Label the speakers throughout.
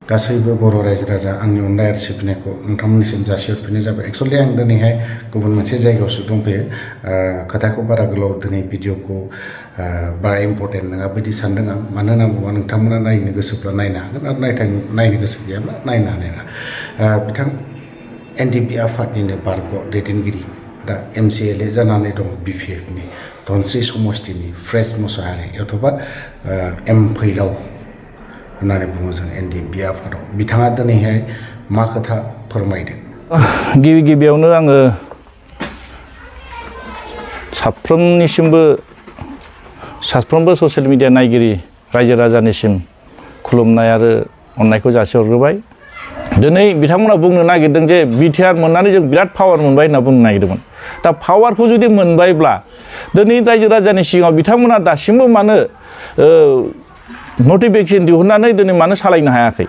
Speaker 1: गासैबो बर' रायजो राजा आंनि अननाय आरो सिबिनायखौ नोंथांमोननिसिम जासिहरफिननाय जाबाय। एक्चुअली आं दिनैहाय गुबुन मोनसे जायगायावसो दंफैयो। खोथाखौ बारा गोलाव दिनै भिडिअखौ बारा इम्पर्टेन्ट नङा बायदि सानदों आं। मानो होनना बुङोबा नोंथांमोना नायनो गोसोब्ला नायनो हागोन आरो नायनो गोसो गैयाब्ला नायनो हानाय नङा। बिथां एनडिपि आफादनिनो बारग' दैदेनगिरि दा MCLA जानानै दं BPFनि धनस्रि समष्टिनि फ्रेस मोसाहारि अथवा एम फैलाव होननानै बुङो जों एनडिपि आफादाव। बिथाङा दिनैहाय मा खोथा फोरमायदों?
Speaker 2: गिबियावनो आङो साफ्रोमबो ससियेल मिडिया नायगिरि रायजो राजानिसिम खुलुमनाय आरो अननायखौ जासिहरग्रोबाय। दिनै बिथांमोना बुंनो नागिरदों जे बिटिआर मोननानै जों बिराद पावार मोनबाय होनना बुंनो नागिरदोंमोन। दा पावारखौ जुदि मोनबायब्ला दिनै रायजो राजानि सिगाङाव बिथांमोना दासिमबो मानो नटिफिकेसन दिहुननानै दिनै मानो सालायनो हायाखै?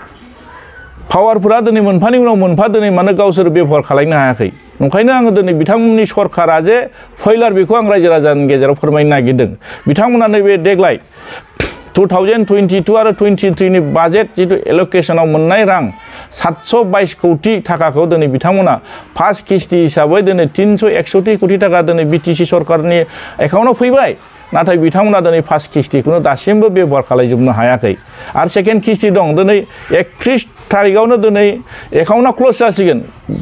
Speaker 2: पावारफोरा दिनै मोनफानि उनाव मोनफा दिनै मानो गावसोर बेबहार खालामनो हायाखै? ओंखायनो आङो दिनै बिथांमोननि सरकारा जे फैलार बेखौ आं रायजो राजानि गेजेराव फोरमायनो नागिरदों। बिथांमोना नैबे देग्लाय 2022 आरो 23 नि बाजेट जितु एलकेसनाव मोननाय रां 722 कौटि थाखाखौ दिनै बिथांमोना फार्स्ट किस्ति हिसाबै दिनै 361 कौटि थाखा दिनै BTC सरकारनि एकाउन्टाव फैबाय। नाथाय बिथांमोना दिनै फार्स्ट किस्तिखौनो दासिमबो बेबहार खालामजोबनो हायाखै। आरो सेकेन्ड किस्ति दं। दिनै 31 थारिखआवनो दिनै एकाउन्टआ क्ल'ज जासिगोन।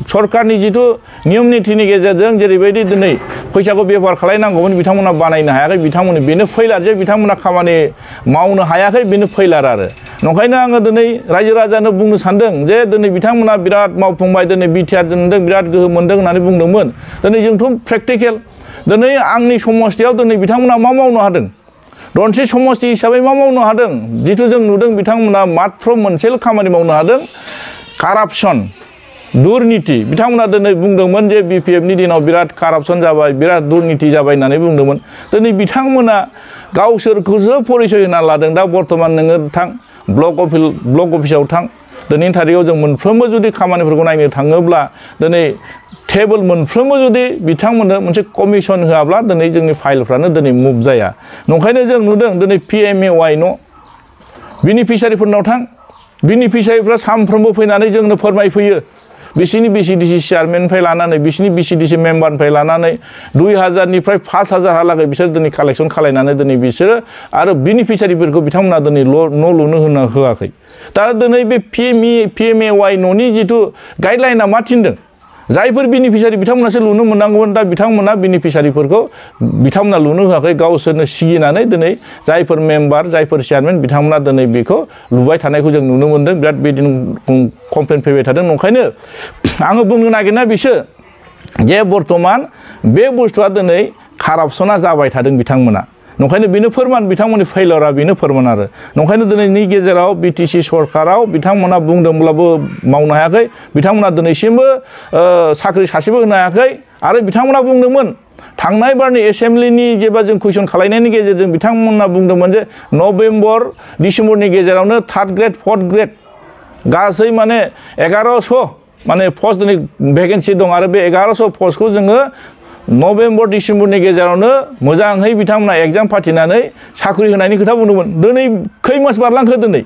Speaker 2: सरकारनि जिथु नियम नितिनि गेजेरजों जेरैबायदि दिनै फैसाखौ बेबहार खालामनांगौमोन बिथांमोना बानायनो हायाखै। बिथांमोननि बेनो फैलार जे बिथांमोना खामानि मावनो हायाखै बेनो फैलार आरो। ओंखायनो आङो दिनै रायजो राजानो बुंनो सानदों जे दिनै बिथांमोना बिराद मावफुंबाय, दिनै बिटिआर जोंदों बिराद गोहो मोनदों होननानै बुंदोंमोन। दिनै जोंथ' प्रेक्टिकेल दिनै आंनि समस्थियाव दिनै बिथांमोना मा मावनो हादों? धनस्रि समष्टि हिसाबै मा मावनो हादों? जिथु जों नुदों बिथांमोना मात्र मोनसेल' खामानि मावनो हादों, कारापसन, दुर्निति। बिथांमोना दिनै बुंदोंमोन जे BPFनि दिनाव बिराद कारापसन जाबाय, बिराद दुर्निति जाबाय होननानै बुंदोंमोन। दिनै बिथांमोना गावसोरखौसो परिचय होना लादों। दा बर्थमान नोङो थां ब्लक अफिसाव थां। दिनैनि थारिखआव जों मोनफ्रोमबो जुदि खामानिफोरखौ नायनो थाङोब्ला दिनै टेबोल मोनफ्रोमबो जुदि बिथांमोननो मोनसे कमिसन होआब्ला दिनै जोंनि फाइलफ्रानो दिनै मुभ जाया। ओंखायनो जों नुदों दिनै PMAY न' बेनिफिसारिफोरनाव थां। बेनिफिसारिफ्रा सानफ्रोमबो फैनानै जोंनो फोरमायफैयो। बिसिनि BCDC चेयारमेननिफ्राय लानानै बिसिनि BCDC मेम्बारनिफ्राय लानानै 2000 निफ्राय 5000 हालागै बिसोर दिनै कालेक्सन खालायनानै दिनै बिसोरो आरो बेनिफिसारिफोरखौ बिथांमोना दिनै न' लुनो होआखै। दा दिनै बे PMAY न'नि जिथु गाइडलाइना मा थिनदों? जायफोर बेनिफिसारि बिथांमोनासो लुनो मोननांगौमोन। दा बिथांमोना बेनिफिसारिफोरखौ बिथांमोना लुनो होआखै। गावसोरनो सिगिनानै दिनै जायफोर मेम्बार जायफोर चेयारमेन बिथांमोना दिनै बेखौ लुबाय थानायखौ जों नुनो मोन्दों। बिराद बिदिनो कमप्लेन फैबाय थादों। ओंखायनो आङो बुंनो नागिरना बिसोर जे बर्थमान बे बुस्थुआ दिनै कारापसना जाबाय थादों बिथांमोना। ओंखायनो बेनो फोरमान, बिथांमोननि फेइलरा बेनो फोरमान आरो। ओंखायनो दिनैनि गेजेराव BTC सरकाराव बिथांमोना बुंदोंब्लाबो मावनो हायाखै। बिथांमोना दिनैसिमबो साख्रि सासेबो होनो हायाखै। आरो बिथांमोना बुंदोंमोन थांनाय बारनि एसेम्ब्लिनि जेब्ला जों कुइसन खालायनायनि गेजेरजों बिथांमोना बुंदोंमोन जे नभेम्बर डिसेम्बरनि गेजेरावनो 3rd ग्रेड 4th ग्रेड गासै माने 1100 माने पस्ट दिनै भेकेन्सि दं। आरो बे 1100 पस्टखौ जोङो नभेम्बर डिसेम्बरनि गेजेरावनो मोजाङै बिथांमोना एग्जाम फाथिनानै साख्रि होनायनि खोथा बुंदोंमोन। दिनै खै मास बारलांखो? दिनै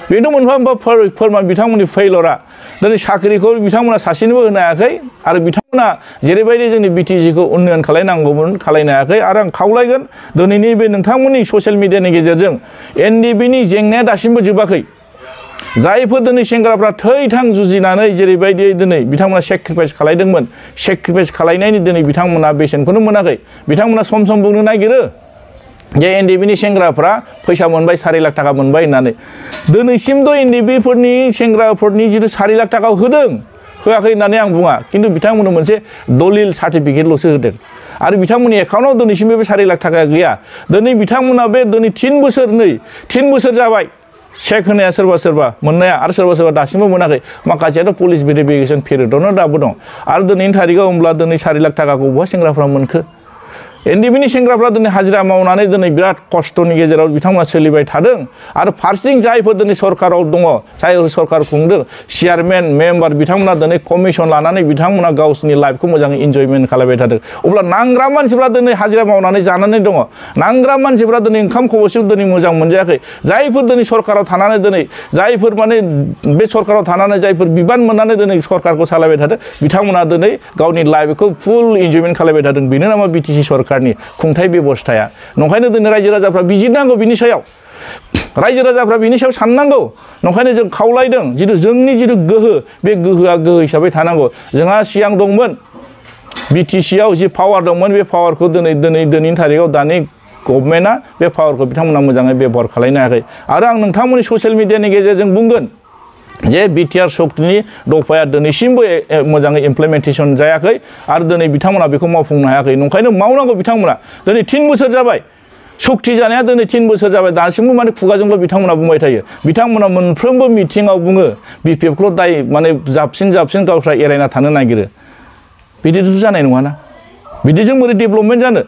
Speaker 2: बेनो मोनफा मोनफा फोरमान बिथांमोननि फेइलरा। दिनै साख्रिखौ बिथांमोना सासेनोबो होनो हायाखै। आरो बिथांमोना जेरैबायदि जोंनि BTCखौ उन्नयन खालायनांगौमोन खालायनो हायाखै। आरो आं खावलायगोन दिनैनि बे नोंथांमोननि ससियेल मिडियानि गेजेरजों NDBनि जेंनाया दासिमबो जोबाखै। जायफोर दिनै सेंग्राफ्रा थै-थां जुजिनानै जेरैबायदि दिनै बिथांमोना सेक्रिफाइस खालायदोंमोन, सेक्रिफाइस खालायनायनि दिनै बिथांमोना बेसेनखौनो मोनाखै। बिथांमोना सम सम बुंनो नागिरो जे NDBनि सेंग्राफ्रा फैसा मोनबाय 4 लाख थाखा मोनबाय होननानै। दिनैसिमथ' NDBफोरनि सेंग्राफोरनि जिथु 4 लाख थाखा होदों होआखै होननानै आं बुङा। खिन्थु बिथांमोननो मोनसे दलिल सार्टिफिकेटल'सो होदों। आरो बिथांमोननि एकाउन्टआव दिनैसिमबो बे 4 लाख थाखा गैया। दिनै बिथांमोना बे दिनै 3 बोसोर जाबाय चेक होनाया सोरबा मोननाया, आरो सोरबा दासिमबो मोनाखै। माखासेयाथ' पुलिस भेरिफिकेसन पिरियडआवनो दाबो दं। आरो दिनैनि थारिखआव होमब्ला दिनै 4 लाख थाखाखौ बहा सेंग्राफ्रा मोनखो? एनडिबिनि सेंग्राफ्रा दिनै हाजिरा मावनानै दिनै बिराद खस्थ'नि गेजेराव बिथांमोना सोलिबाय थादों आरो फारसेथिं जायफोर दिनै सरकाराव दङ जाय सरकार खुंदों चेयारमेन मेम्बार बिथांमोना दिनै कमिसन लानानै बिथांमोना गावसोरनि लाइफखौ मोजाङै इन्जयमेन्ट खालामबाय थादों अब्ला नांग्रा मानसिफ्रा दिनै हाजिरा मावनानै जानानै दङ नांग्रा मानसिफ्रा दिनै ओंखाम खबसेबो दिनै मोजां मोनजायाखै जायफोर दिनै सरकाराव थानानै दिनै जायफोर माने बे सरकाराव थानानै जायफोर बिबान मोननानै दिनै सरकारखौ सालायबाय थादों बिथांमोना दिनै गावनि लाइफखौ फुल इन्जयमेन्ट खालामबाय थादों बेनो नामा बिटिसि सरकारनि खुंथाय बेबस्थाया नंखायनो दिनै रायजो राजाफ्रा बिजिरनांगौ बिनि सायाव रायजो राजाफ्रा बिनि सायाव साननांगौ नंखायनो जों खावलायदों जितु जोंनि जितु गोहो बे गोहोआ गोहो हिसाबै थानांगौ जोंहा सिगां दंमोन बिटिसिआव जि पावार दंमोन बे पावारखौ दिनैनि थारिखआव दानि गभर्नमेन्टआ बे पावारखौ बिथांमोना मोजाङै बेबहार खालामनो हायाखै आरो आं नोंथांमोननि ससियेल मिडियानि गेजेरजों बुंगोन जे बिटिआर सक्तिनि दफाया दिनैसिमबो मोजाङै इमप्लिमेन्टेसन जायाखै आरो दिनै बिथांमोना बेखौ मावफुंनो हायाखै नंखायनो मावनांगौ बिथांमोना दिनै 3 बोसोर जाबाय सक्ति जानाया दिनै 3 बोसोर जाबाय दासिमबो माने खुगाजोंल' बिथांमोना बुंबाय थायो बिथांमोना मोनफ्रोमबो मिटिङाव बुङो बिपिएफखौल' दाय माने जाबसिन गावस्रा एरायना थानो नागिरो बिदिथ' जानाय नङाना बिदिजों बोरै डेभेलपमेन्ट जानो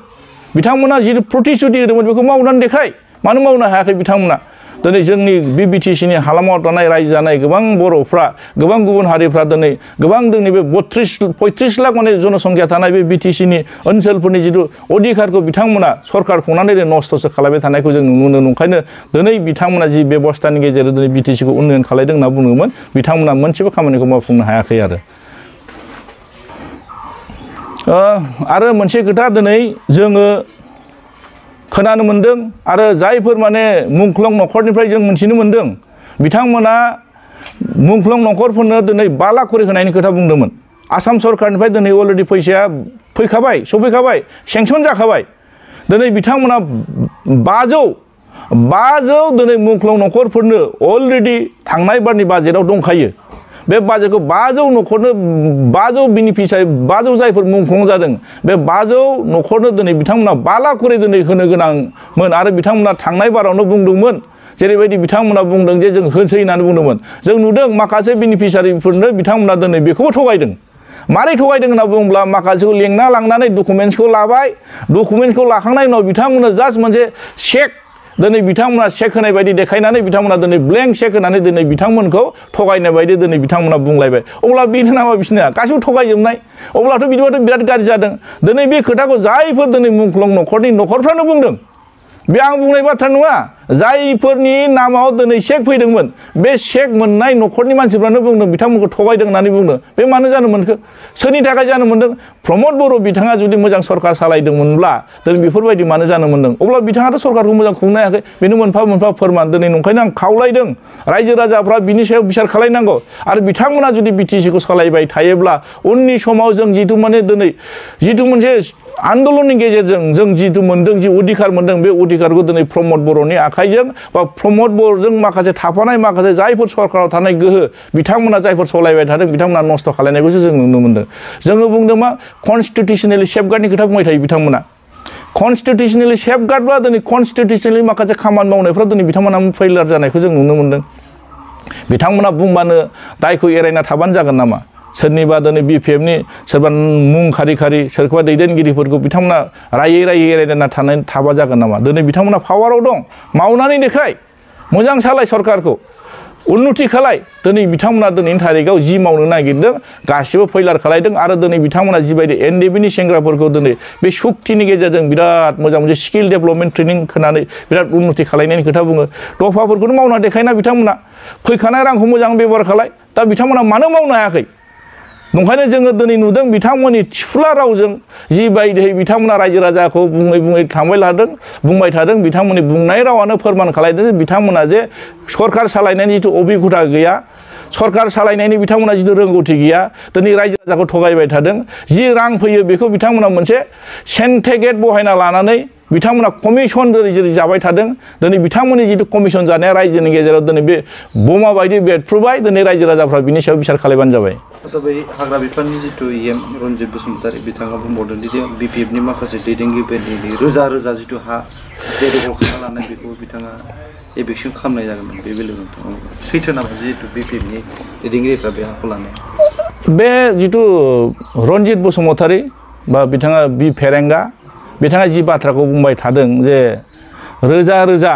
Speaker 2: बिथांमोना जितु प्रतिश्रुति होदोंमोन बेखौ मावनानै देखाय मानो मावनो हायाखै बिथांमोना दिनै जोंनि बे बिटिसिनि हालामाव थानाय रायजो जानाय गोबां बर'फ्रा गोबां गुबुन हारिफ्रा दिनै गोबां जोंनि बे 35 लाख माने जनसंख्या थानाय बे बिटिसिनि ओनसोलफोरनि जितु अधिकारखौ बिथांमोना सरकार खुंनानै नस्थ'सो खालामबाय थानायखौ जों नुनो मोनो नंखायनो दिनै बिथांमोना जि बेबस्थानि गेजेरजों दिनै बिटिसिखौ उन्नयन खालामदों होनना बुङोमोन बिथांमोना मोनसेबो खामानिखौ मावफुंनो हायाखै आरो मोनसे खोथा दिनै जोङो खोनानो मोनदों आरो जायफोर माने मुंख्लं न'खरनिफ्राय जों मिथिनो मोनदों बिथांमोना मुंख्लं न'खरफोरनो दिनै 5 लाख खरि होनायनि खोथा बुंदोंमोन आसाम सरकारनिफ्राय दिनै अलरेडि फैसाया फैखाबाय सफैखाबाय सेंसन जाखाबाय दिनै बिथांमोना 500 दिनै मुंख्लं न'खरफोरनो अलरेडि थांनाय बारनि बाजेटआव दंखायो बे बाजेटखौ 500 न'खरनो 500 बेनिफिसियारि 500 जायफोर मुंख्लं जादों बे 500 न'खरनो दिनै बिथांमोना 5 लाख खरि दिनै होनो गोनांमोन आरो बिथांमोना थांनाय बारावनो बुंदोंमोन जेरैबायदि बिथांमोना बुंदों जे जों होसै होननानै बुंदोंमोन जों नुदों माखासे बेनिफिसियारिफोरनो बिथांमोना दिनै बेखौबो थगायदों मारै थगायदों होनना बुङोब्ला माखासेखौ लेंना लांनानै डकुमेन्ट्सखौ लाबाय डकुमेन्ट्सखौ लाखांनायनि उनाव बिथांमोना जास्ट मोनसे चेक दिनै बिथांमोना चेक होनाय बायदि देखायनानै बिथांमोना दिनै ब्लेंक चेक होनानै दिनै बिथांमोनखौ थगायनाय बायदि दिनै बिथांमोना बुंलायबाय अब्ला बेनो नामा बिसोरना गासिबो थगायजोबनाय अब्लाथ' बिदिबाथ' बिराद गाज्रि जादों दिनै बे खोथाखौ जायफोर दिनै मुंख्लं न'खरफ्रानो बुंदों बे आं बुंनाय बाथ्रा नङा जायफोरनि नामाव दिनै चेक फैदोंमोन बे चेक मोननाय न'खरनि मानसिफ्रानो बुंदों बिथांमोनखौ थगायदों होननानै बुंदों बे मानो जानो मोनखो सोरनि थाखाय जानो मोनदों प्रमद बर' बिथाङा जुदि मोजां सरकार सालायदोंमोनब्ला दिनै बेफोरबायदि मानो जानो मोनदों अब्ला बिथाङाथ' सरकारखौ मोजां खुंनो हायाखै बेनो मोनफा फोरमान दिनै नंखायनो आं खावलायदों रायजो राजाफ्रा बिनि सायाव बिसार खालायनांगौ आरो बिथांमोना जुदि बिटिसिखौ सालायबाय थायोब्ला उननि समाव जों जितु माने दिनै जितु मोनसे आन्दलननि गेजेरजों जों जितु मोनदों जि अधिकार मोनदों बे अधिकारखौ दिनै प्रमद बर'नि आखाइजों बा प्रमद बर'जों माखासे थाफानाय माखासे जायफोर सरकाराव थानाय गोहो बिथांमोना जायफोर सालायबाय थादों बिथांमोना नस्थ' खालायनायखौसो जों नुनो मोनदों जोङो बुंदों मा कनस्टिटिउसनेलि सेफगार्डनि खोथा बुंबाय थायो बिथांमोना कनस्टिटिउसनेलि सेफगार्डब्ला दिनै कनस्टिटिउसनेलि माखासे खामानि मावनायफ्राव दिनै बिथांमोना फेइलियर जानायखौ जों नुनो मोनदों बिथांमोना बुंबानो दायखौ एरायना थाबानो जागोन नामा सोरनिबा दिनै बिपिएफनि सोरबा मुं खारि सोरखौबा दैदेनगिरिफोरखौ बिथांमोना रायै एरायना थाबा जागोन नामा दिनै बिथांमोना पावाराव दं मावनानै देखाय मोजां सालाय सरकारखौ उन्नति खालाय दिनै बिथांमोना दिनैनि थारिखआव जि मावनो नागिरदों गासिबो फेइलियर खालायदों आरो दिनै बिथांमोना जिबायदि एनडिबिनि सेंग्राफोरखौ दिनै बे सक्तिनि गेजेरजों बिराद मोजां मोनसे स्किल डेभेलपमेन्ट ट्रेनिं होनानै बिराद उन्नति खालायनायनि खोथा बुङो दफाफोरखौनो मावना देखायना बिथांमोना फैखानाय रांखौ मोजां बेबहार खालाय दा बिथांमोना मानो मावनो हायाखै नंखायनो जोङो दिनै नुदों बिथांमोननि थिफुला रावजों जिबायदियै बिथांमोना रायजो राजाखौ बुङै बुंबाय थादों बिथांमोननि बुंनाय रावानो फोरमान खालायदों जे बिथांमोना जे सरकार सालायनायनि जितु अभिगता गैया सरकार सालायनायनि बिथांमोना जितु रोंगौथि गैया दिनै रायजो राजाखौ थगायबाय थादों जि रां फैयो बेखौ बिथांमोना मोनसे सेन्टिफिकेट बहायना लानानै बिथांमोना कमिसन जेरै जाबाय थादों दिनै बिथांमोननि जितु कमिसन जानाया रायजोनि गेजेराव दिनै बे बमा बायदि बेरफ्रुबाय दिनै रायजो राजाफ्रा बिनि सायाव बिसार खालायबानो जाबाय
Speaker 3: बै हाग्रा बिफाननि जितु रन्जित बसुमतारी बिथाङा बुंबावदों दि बिपिएफनि माखासे दैदेनगिरिफोरनि रोजा जितु हा बेदखल खालामना लानाय बेखौ बिथाङा एभिक्सन खालामनाय जागोन बे बेलायाव सैथो नामा जितु बिपिएफनि दैदेनगिरिफ्रा बे हाखौ लानाय
Speaker 2: बे जितु रन्जित बसुमतारी बा बिथाङा बि फेरेंगा बिथाङा जि बाथ्राखौ बुंबाय थादों जे रोजा रोजा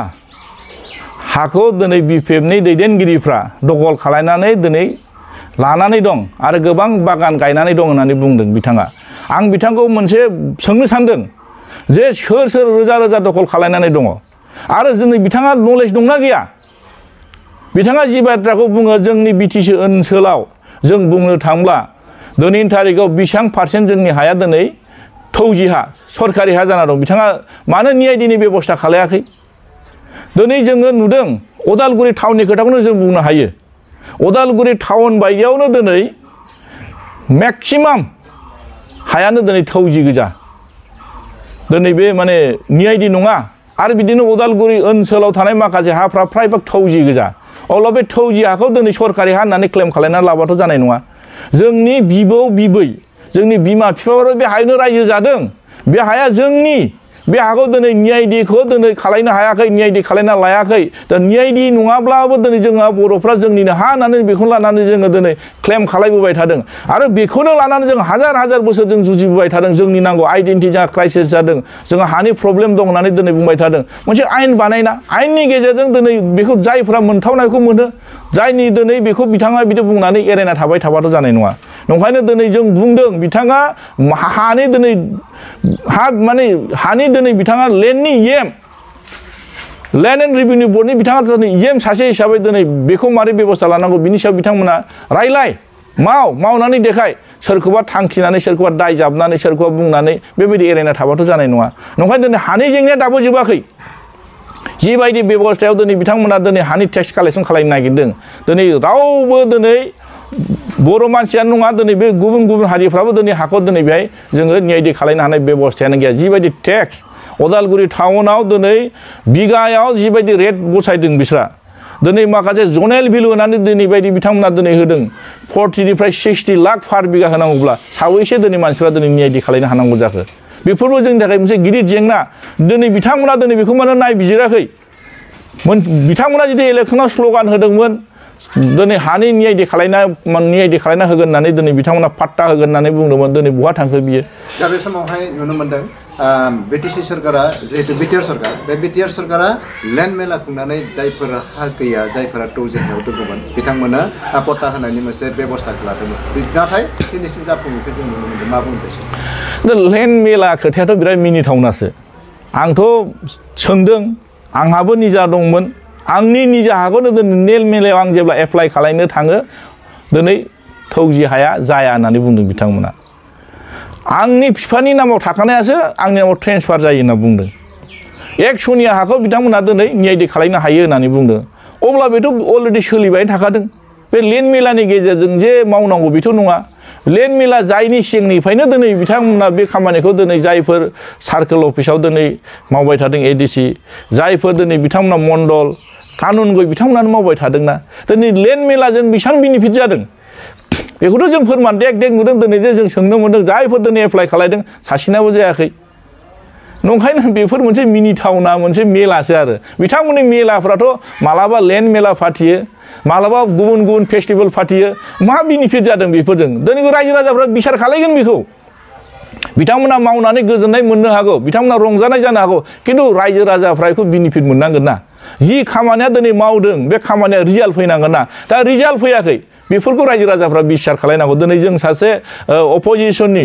Speaker 2: हाखौ दिनै बिपिएफनि दैदेनगिरिफ्रा दखल खालायनानै दिनै लानानै दं आरो गोबां बागान गायनानै दं होननानै बुंदों बिथाङा। आं बिथांखौ मोनसे सोंनो सानदों जे सोर सोर रोजा रोजा दखल खालायनानै दङ आरो जोंनि बिथाङा नलेज दंना गैया? बिथाङा जि बाथ्राखौ बुङो जोंनि बिटिसि ओनसोलाव जों बुंनो थांब्ला दिनैनि थारिखआव बेसेबां पारसेन्ट जोंनि हाया दिनै थौजि हा सरकारि हा जाना दं। बिथाङा मानो निआइडिनि बेबस्था खालायाखै? दिनै जोङो नुदों उदालगुरि टाउननि खोथाखौनो जों बुंनो हायो। उदालगुरि टाउन बायदियावनो दिनै मेक्सिमाम हायानो दिनै थौजि गोजा। दिनै बे माने निआइडि नङा आरो बिदिनो उदालगुरि ओनसोलाव थानाय माखासे हाफ्रा फ्रायभाग थौजि गोजा। अब्ला बे थौजि हाखौ दिनै सरकारि हा होननानै क्लेम खालायनानै लाबाथ' जानाय नङा। जोंनि बिबौ बिबै जोंनि बिमा बिफाफोरा बे हायावनो रायजो जादों। बे हाया जोंनि बे हाखौ दिनै निआइडिखौ दिनै खालायनो हायाखै, निआइडि खालायना लायाखै। दा निआइडि नङाब्लाबो दिनै जोंहा बर'फ्रा जोंनिनो हा होननानै बेखौ लानानै जोङो दिनै क्लेम खालायबोबाय थादों आरो बेखौनो लानानै जों हाजार हाजार बोसोर जों जुजिबोबाय थादों। जोंनि नांगौ आइडेन्टिटि जोंहा क्राइसिस जादों, जोंहा हानि प्रब्लेम दं होननानै दिनै बुंबाय थादों। मोनसे आयेन बानायना आयेननि गेजेरजों दिनै बेखौ जायफ्रा मोनथावनायखौ मोनो, जायनि दिनै बेखौ बिथाङा बिदि बुंनानै एरायना थाबाय थाबाथ' जानाय नङा। नंखायनो दिनै जों बुंदों बिथाङा हानि दिनै हानि दिनै बिथाङा लेन्डनि इएम लेन्ड एन्ड रेभिनिउ बर्डनि बिथाङा दिनै इएम सासे हिसाबै दिनै बेखौ मारै बेबस्था लानांगौ बिनि सायाव बिथांमोना रायलाय मावनानै देखाय। सोरखौबा थांखिनानै सोरखौबा दाय जाबनानै सोरखौबा बुंनानै बेबायदि एरायना थाबाथ' जानाय नङा। नंखायनो दिनै हानि जेंनाया दाबो जोबाखै। जिबायदि बेबस्थायाव दिनै बिथांमोना दिनै हानि टेक्स कालेक्सन खालामनो नागिरदों, दिनै रावबो दिनै बर' मानसियानो नङा, दिनै बे गुबुन गुबुन हारिफ्राबो दिनै हाखौ दिनै बेहाय जोङो निआइडि खालायनो हानाय बेबस्थायानो गैया। जिबायदि टेक्स उदालगुरि टाउनाव दिनै बिगायाव जिबायदि रेट बसायदों बिस्रा, दिनै माखासे जनेल बिल होनानै दिनै बायदि बिथांमोना दिनै होदों 40निफ्राय 60 लाख पार बिगा होनांगौब्ला साबैसे दिनै मानसिफ्रा दिनै निआइडि खालायनो हानांगौ जाखो? बेफोरबो जोंनि थाखाय मोनसे गिदिर जेंना। दिनै बिथांमोना दिनै बेखौ मानो नायबिजिराखै? बिथांमोना जुदि इलेक्सनाव स्ल'गान होदोंमोन दिनै हानि निआइडि खालायना होगोन होननानै दिनै बिथांमोना पाट्टा होगोन होननानै बुंदोंमोन। दिनै बहा थांखो बियो?
Speaker 4: दा बे समावहाय नुनो मोन्दों बिटिसि सरकारा जिहेतु बिटिआर सरकार, बे बिटिआर सरकारा लेन्ड मेला खुंनानै जायफोर हा गैया, जायफोरा थौजि हायाव दङमोन बिथांमोना पट्टा होनायनि मोनसे बेबस्थाखौ लादोंमोन। नाथाय दिनैसिम जाफुङैखौ जों नुनो मोन्दों। मा बुंदों?
Speaker 2: लेन्ड मेला खोथायाथ' बिराद मिनिथावनासो। आंथ' सोंदों, आंहाबो निजा दंमोन। आंनि निजा हाखौनो दिनै लेन्ड मेलायाव आं जेब्ला एप्लाइ खालायनो थाङो दिनै थौजि हाया जाया होननानै बुंदों बिथांमोना। आंनि बिफानि नामाव थाखानायासो आंनि नामाव ट्रेन्सफार जायो होनना बुंदों। 100नि हाखौ बिथांमोना दिनै निआइडि खालायनो हायो होननानै बुंदों। अब्ला बेथ' अलरेडि सोलिबाय थाखादों। बे लेन्ड मेलानि गेजेरजों जे मावनांगौ बेथ' नङा। लेन्ड मेला जायनि सिगांनिफ्रायनो दिनै बिथांमोना बे खामानिखौ दिनै जायफोर सार्कोल अफिसाव दिनै मावबाय थादों एडिसि, जायफोर दिनै बिथांमोना मण्डल कानुनगो बिथांमोनानो मावबाय थादोंना, दिनै लेन्ड मेलाजों बेसेबां बेनिफिट जादों बेखौथ' जों फोरमान देख नुदों। दिनै जे जों सोंनो मोन्दों जायफोर दिनै एप्लाइ खालायदों सासेनाबो जायाखै। नंखायनो बेफोर मोनसे मिनिथावना मोनसे मेलासो आरो। बिथांमोननि मेलाफ्राथ' मालाबा लेन्ड मेला फाथियो, मालाबा गुबुन गुबुन फेस्टिभेल फाथियो। मा बेनिफिट जादों बेफोरजों? दिनै रायजो राजाफ्रा बिसार खालायगोन बेखौ। बिथांमोना मावनानै गोजोननाय मोननो हागौ, बिथांमोना रंजानाय जानो हागौ, खिन्थु रायजो राजाफ्रा बेखौ बेनिफिट मोननांगोन ना। जि खामानिया दिनै मावदों बे खामानिया रिजाल्ट फैनांगोन ना। दा रिजाल्ट फैयाखै, बेफोरखौ रायजो राजाफ्रा बिसार खालायनांगौ। दिनै जों सासे अपोजिसननि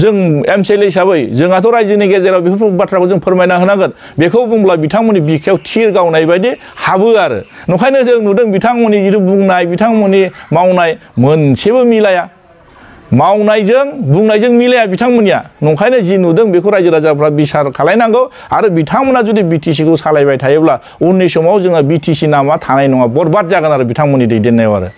Speaker 2: जों एमसिएलए हिसाबै जोंहाथ' रायजोनि गेजेराव बेफोर बाथ्राखौ जों फोरमायना होनांगोन। बेखौ बुंब्ला बिथांमोननि बिखायाव थिर गावनाय बायदि हाबो आरो। नंखायनो जों नुदों बिथांमोननि जिथु बुंनाय, बिथांमोननि मावनाय मोनसेबो मिलाया। मावनायजों बुंनायजों मिलाया बिथांमोननिया। नंखायनो जि नुदों बेखौ रायजो राजाफ्रा बिसार खालायनांगौ आरो बिथांमोना जुदि बिटिसिखौ सालायबाय थायोब्ला उननि समाव जोंहा बिटिसि नामा थानाय नङा, बरबाद जागोन आरो बिथांमोननि दैदेननायाव आरो।